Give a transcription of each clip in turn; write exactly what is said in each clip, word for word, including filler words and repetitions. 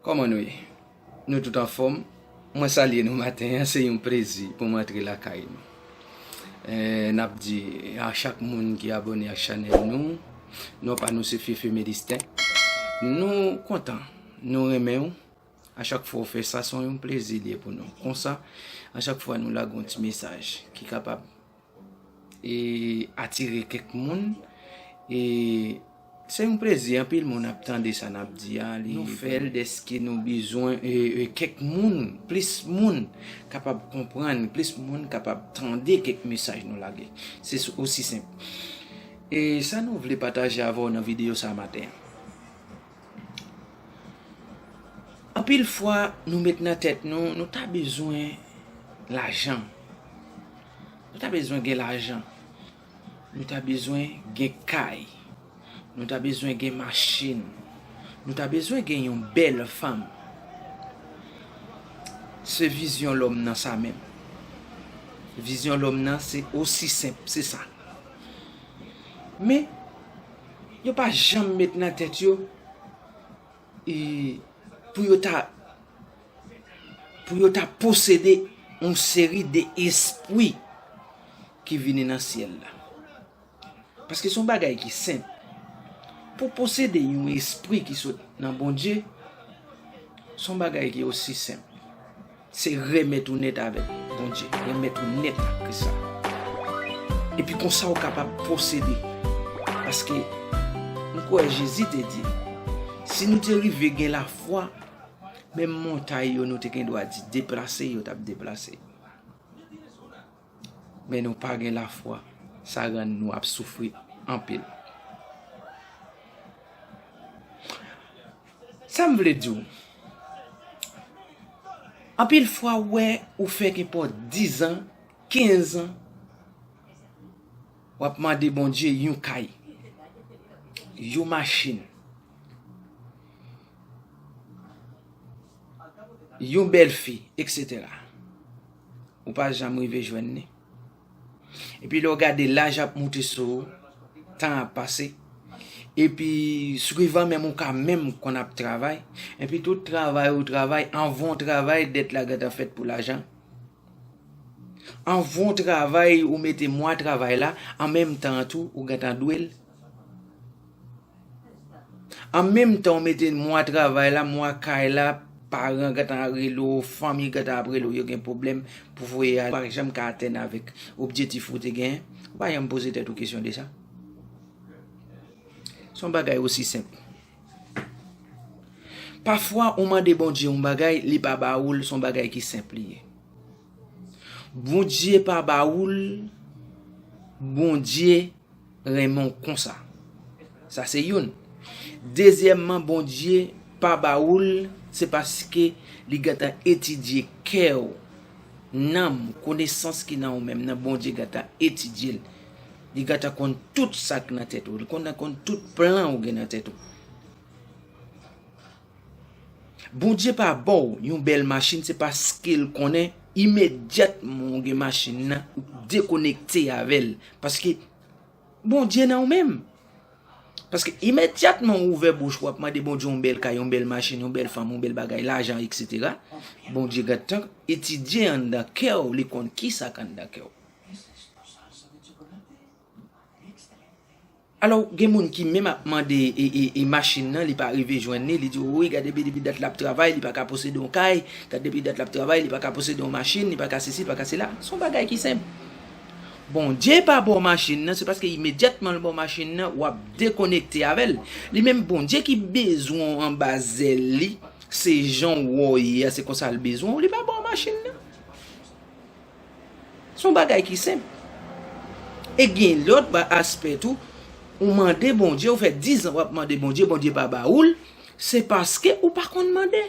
Kòman nou ye? Nou tout anfòm? Mwen salye nou maten an, se yon plezi pou m antre lakay nou. Eh, n ap di a chak moun ki abòne ak chanèl nou, non pa nou se Fefe Melisten. Nou kontan, nou renmen w. A chak fwa w fè sa, se yon plezi li ye pou nou. Konsa, a chak fwa nou lage yon ti mesaj ki kapab e atire kèk moun. E se yon plezi, anpil moun ap tande sa n ap di a, li fè l dèske nou bezwen e, e kèk moun, plis moun kapab konprann, plis moun kapab tande kèk mesaj nou lage. Se s- osi senp. E sa nou vle pataje avè w nan videyo sa maten an. Anpil fwa, nou met nan tèt nou, nou ta bezwen lajan. Nou ta bezwen gen lajan. Nou ta bezwen gen kay. Nou ta bezwen gen machin. Nou ta bezwen gen yon bèl fanm. Se vizyon lòm nan sa menm. Vizyon lòm nan se osi senp, se sa. Men, yo pa janm met nan tèt yo e pou yo ta pou yo ta posede yon seri de espri ki vini nan syèl la. Paske se yon bagay ki senp. Pou posede yon espri ki sot nan Bondye, se yon bagay ki osi senp. Se remèt ou nèt avèk Bondye, remèt ou nèt ak Kris la. Epi konsa ou kapab posede. Paske m kwè Jezi te di, si nou te rive gen lafwa, menm montay yo nou te gen dwa di deplase, yo t ap deplase. Men nou pa gen lafwa, sa rann nou ap soufri anpil. Sa m vle di w, anpil fwa w wè ou fè kenpòt diz an, kenz an, w ap mande Bondye yon kay, yon machin, yon bèl fi, etsetera. Ou pa janm rive jwenn li. Epi lè w gade laj ap moute sou ou, tan ap pase. Epi swivan menm ou ka menm konn ap travay. Epi tout travay ou travay, anvan w travay, dèt la gentan fèt pou lajan. Anvan w travay, ou mete mwa travay la, an menm tan an tou, ou gentan dwe l. An menm tan w mete mwa travay la, mwa kay la, paran gentan ap rele w, fanmi gentan ap rele w, yo gen pwoblèm pou voye a, ou pa janm ka atenn avèk objektif ou te genyen, ou pa janm poze tèt ou kesyon de sa. Se yon bagay osi senp. Pafwa, ou mande Bondye yon bagay, li pa ba ou l, se yon bagay ki senp li ye. Bondye pa ba ou l, Bondye renmen w konsa. Sa se youn. Dezyèmman, Bondye pa ba ou l, se paske li gentan etidye kè w, nanm, konesans ki nan ou menm nan, Bondye gentan etidye l. Li gentan konn tout sa k nan tèt ou. Li konn, konn tout plan ou gen nan tèt ou. Bondye pa ba w yon bèl machin, se paske l konnen imedyatman w gen machin nan, ou dekonekte avè l. Paske Bondye nan ou menm. Paske imedyatman w ouvè bouch, w ap mande Bondye yon bèl kay, yon bèl machin, yon bèl fanm, yon bèl bagay, lajan, etsetera. Bondye gentan etidye anndan kè w, li konn kisa k anndan kè w. Alò, gen moun ki menm ap mande e, e, e machin nan, li pa rive jwenn li, li di, wi, gade depi, depi dat l ap travay, li pa ka posede yon kay, gade depi dat l ap travay, li pa ka posede yon machin, li pa ka sesi, li pa ka sela. Se yon bagay ki senp. Bondye pa ba w machin nan, se paske imedyatman l ba w machin nan, w ap dekonekte avè l. Li menm Bondye ki bezwen w anba zèl li, se jan w wè w ye a, se konsa l bezwen w, li pa ba w machin nan. Se yon bagay ki senp. E gen lòt ba aspè tou, ou mande Bondye, ou fè diz an w ap mande Bondye, Bondye pa ba ou l, se paske ou pa konn mande.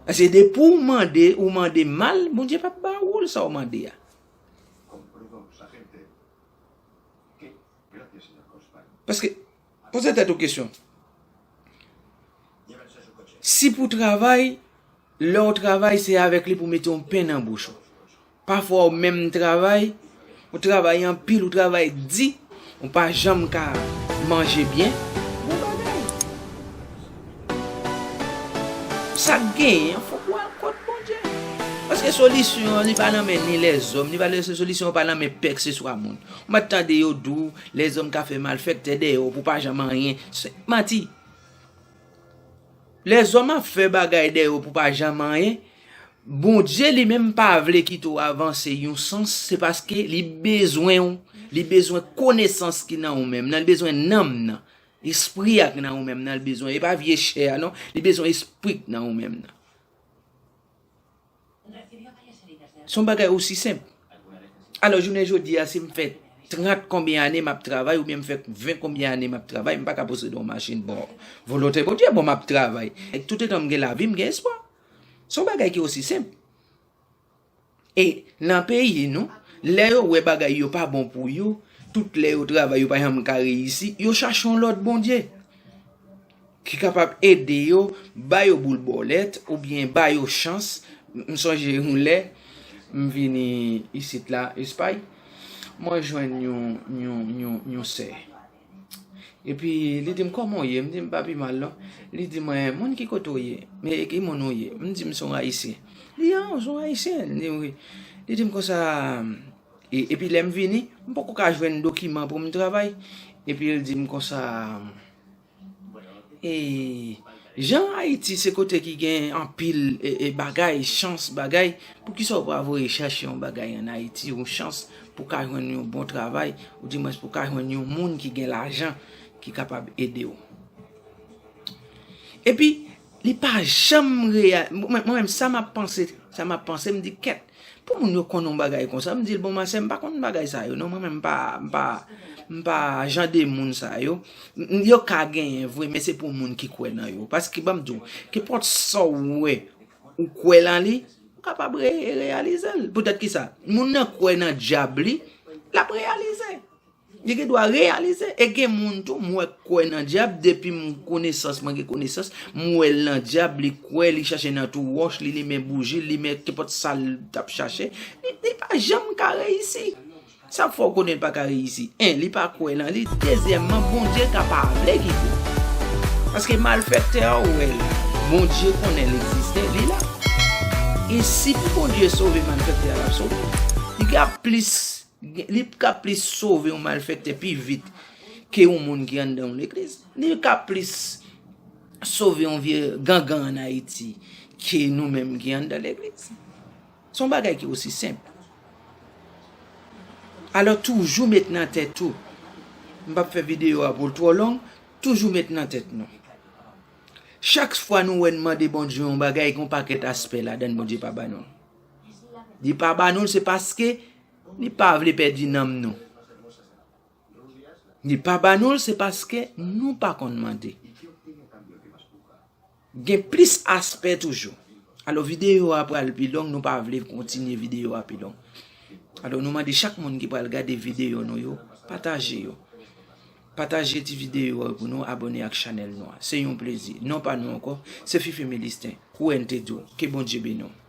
Paske depi w mande, ou mande mal, Bondye p ap ba ou l sa w mande a. Paske, poze tèt ou kesyon. Si pou travay, lè w travay, se avèk li pou mete yon pen nan bouch ou. Pafwa ou menm travay, ou travay anpil, ou travay di, ou pa janm ka manje byen. Bon bagay. Sa k genyen an, fòk w al kot Bondye. Paske solisyon an, li pa nan men ni lèzòm, li pa, solisyon an pa nan men kèlkeswa moun. Ou mèt tande yo di w, lèzòm ka fè malfèktè dèyè w pou pa janm anyen. Se manti. Lèzòm ap fè bagay dèyè w pou pa janm anyen. Bondye li menm pa vle kite w avanse yon sans, se paske li bezwen w. Li bezwen konesans ki nan ou menm nan, li bezwen nanm nan. Espri a k nan ou menm nan, li bezwen. E pa vye chè a non, li bezwen espri k nan ou menm nan. Se yon bagay osi senp. Alò, jounen jodi a, si m fè trant konbyen ane m ap travay, oubyen m fè ven konbyen ane m ap travay, m pa ka posede yon machin. Bon, volonte Bondye, bon, m ap travay. Èk toutotan m gen lavi, m gen espwa. Se yon bagay ki osi senp. E nan peyi nou, lè yo wè bagay yo pa bon pou yo, tout lè yo travay, yo pa janm ka reyisi, yo chache yon lòt Bondye ki kapab ede yo, ba yo boul bòlèt, oubyen ba yo chans. M, m sonje yon lè, m vini isit la, Espay, mwen jwenn yon, yon, yon, yon sè. Epi, li di m, "Kòman w ye?" M di, "M pa pi mal, non." Li di mwen, "Moun ki kote w ye? Men ki moun ou ye?" M di, "M se yon Ayisyen." Li, "A, w se yon Ayisyen?" Li di, "Wi." Li di m konsa, e, epi lè m vini, m poko ka jwenn dokiman pou m travay. Epi l di m konsa, e, jan Ayiti se kote ki gen anpil, e, e, bagay, chans bagay, poukisa w pa voye chèche yon bagay ann Ayiti, yon chans pou w ka jwenn yon bon travay, oudimwens pou w ka jwenn yon moun ki gen lajan, ki kapab ede w? Epi, li pa janm reya-, mwen, mwen menm, sa m ap panse, sa m ap panse, m di, "Kèt, pou moun yo konn yon bagay konsa." M di l, "Bon, ma sè, m pa konn bagay sa yo, non, mwen menm, m pa, m pa, m pa jan de moun sa yo." M, m, yo ka genyen vre, men se pou moun ki kwè nan yo. Paske, ban m di w, kenpòt sa w wè, ou kwè nan li, ou kapab re-, reyalize l. Poutèt ki sa? Moun nan kwè nan dyab li, l ap reyalize. Li gen dwa reyalize. E gen moun tou, m wè k kwè nan dyab, depi m konesans, mwen gen konesans, m wè l nan dyab, li kwè, li chache nan twou wòch, li limen bouji, li limen kenpòt sa l t ap chache. Li, li pa janm ka reyisi. Sa k fè w konnen l pa ka reyisi? En, li pa kwè nan li. Dezyèmman, Bondye ka pa vle kite l. Paske malfèktè a, ou wè l, Bondye konnen l egziste, li la. E si pou Bondye sove malfèktè a, l ap sove. Li ka plis, li ka plis sove yon malfèktè pi vit ke yon moun ki anndan yon legliz. Li ka plis sove yon vye gangan ann Ayiti ke nou menm ki anndan legliz. Se yon bagay ki osi senp. Alò, toujou met nan tèt ou, m p ap fè videyo a pou l twò long, toujou met nan tèt nou, chak fwa nou wè n mande Bondye yon bagay, gen yon pakèt aspè ladan l Bondye pa ba nou l. Li pa ba nou l, se paske li pa vle pèdi nanm nou. Li pa ba nou l, se paske nou pa konn mande. Gen plis aspè toujou. Alò, videyo a pral pi long, nou pa vle kontinye videyo a pi long. Alò, nou mande chak moun ki pral gade videyo nou yo, pataje yo. Pataje ti videyo a pou nou, abòne ak chanèl nou an. Se yon plezi. Non pa nou ankò, se Fifi Melisten. Kouwè n te di w. Ke Bondye beni w.